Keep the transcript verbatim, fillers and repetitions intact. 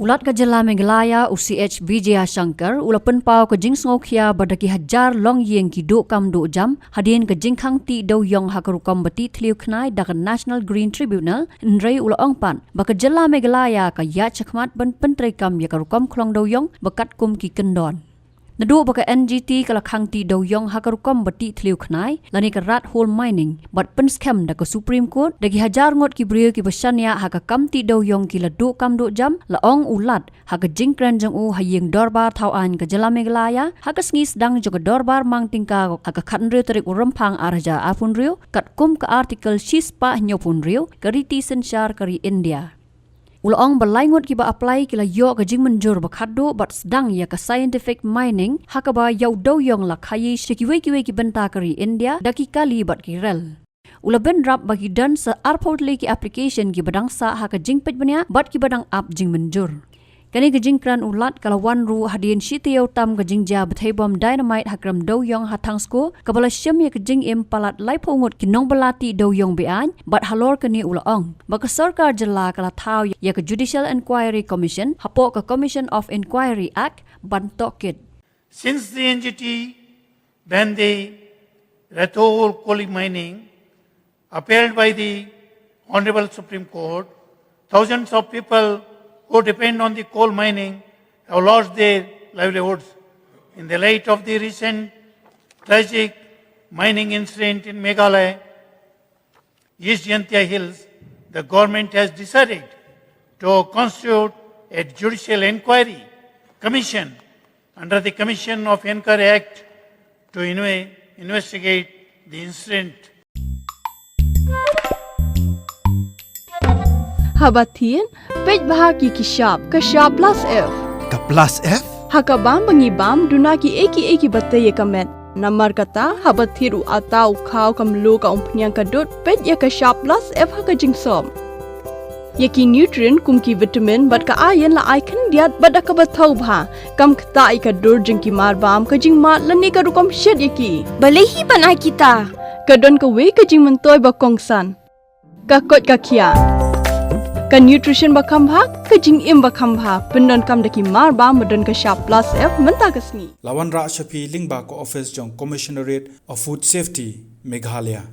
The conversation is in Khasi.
U Lat ka Jylla Meghalaya, u C H Vijayashankar, u la pynpaw ka jingsngewkhia ba da ki hajar longïing ki duh kam duh jam hadien ka jingkhang tih dewiong ha ka rukom ba tih thliew khnai da ka National Green Tribunal, hynrei u la ong pat ba ka Jylla Meghalaya ka ïaid shakhmat ban pyntreikam ïa ka rukom khlong dewiong ba katkum ki kyndon. Naduh ba ka N G T ka la khang tih dewiong ha ka rukom ba tih thliew khnai lane ka rat hole mining bad pynskhem da ka Supreme Court, da ki hajar ngut ki briew kiba shaniah ha ka kam tih dewiong ki la duh kam duh jam, la ong u Lat ha ka jingkren jong u ha Ïing Dorbar Thaw Aiñ ka Jylla Meghalaya ha ka sngi sdang jong ka Dorbar Mang Tyngka ha ka khathynriew tarik u Rymphang arhajar arphew hynriew, katkum ka Article shispah hynñiewphew hynriew ka Riti Synshar ka ri India. U la ong ba lai ngut kiba apply ki la ïoh ka jingmynjur ba khatduh bad sdang ïa ka scientific mining, ha kaba ïa u dewiong la khaïi sha kiwei kiwei ki bynta ka ri India da ki kali bad ki rel. U la bynrap ba ki don sa arphew tylli ki application kiba dang sah ha ka jingpeit bniah bad kiba dang ap jingmynjur. Kane ka jingkren u Lat ka la wan ruh hadien shi taïew tam ka jingjia bthei bom dynamite ha krem dewiong ha Thangsko, kaba la shim ïa ka jingim palat laiphew ngut ki nongbylla tih dewiong be-aiñ, bad halor kane u la ong ba ka sorkar jylla ka la thaw ïa ka Judicial Inquiry Commission hapoh ka Commission of Inquiry Act ban tohkit. Since the N G T banned the Rathore coal mining, upheld by the Honorable Supreme Court, thousands of people who depend on the coal mining have lost their livelihoods. In the light of the recent tragic mining incident in Meghalaya, East Jaintia Hills, the government has decided to constitute a judicial inquiry commission under the Commission of Inquiry Act to inve- investigate the incident. Haba thied, peit bha ki ki shap, ka shap plus F. Ka plus F? Ha ka bam ba ngi bam, duna ki ei ki ei kiba tei ïa ka met. Namar kata, haba thied u atta u khaw ka mluh ka umphniang ka dud, peit ïa ka shap plus F ha ka jingsop. Ïa ki nutrient kum ki vitamin bad ka iron la ai khyndiat bad da kaba thaw bha. Kam ktah ïa ka dur jong ki mar bam, ka jingmad lane ka rukom shet ïa ki. Balei hi ban ai kita? Ka don kawei ka jingmyntoi ba kongsan. Ka koit ka khiah. Ka nutrition ba kham bha, ka jingim ba kham bha. Pyndonkam da ki mar bam ba don ka shap plus F mynta ka sngi. La wanrah sha phi lyngba ka office jong Commissionerate of Food Safety, Meghalaya.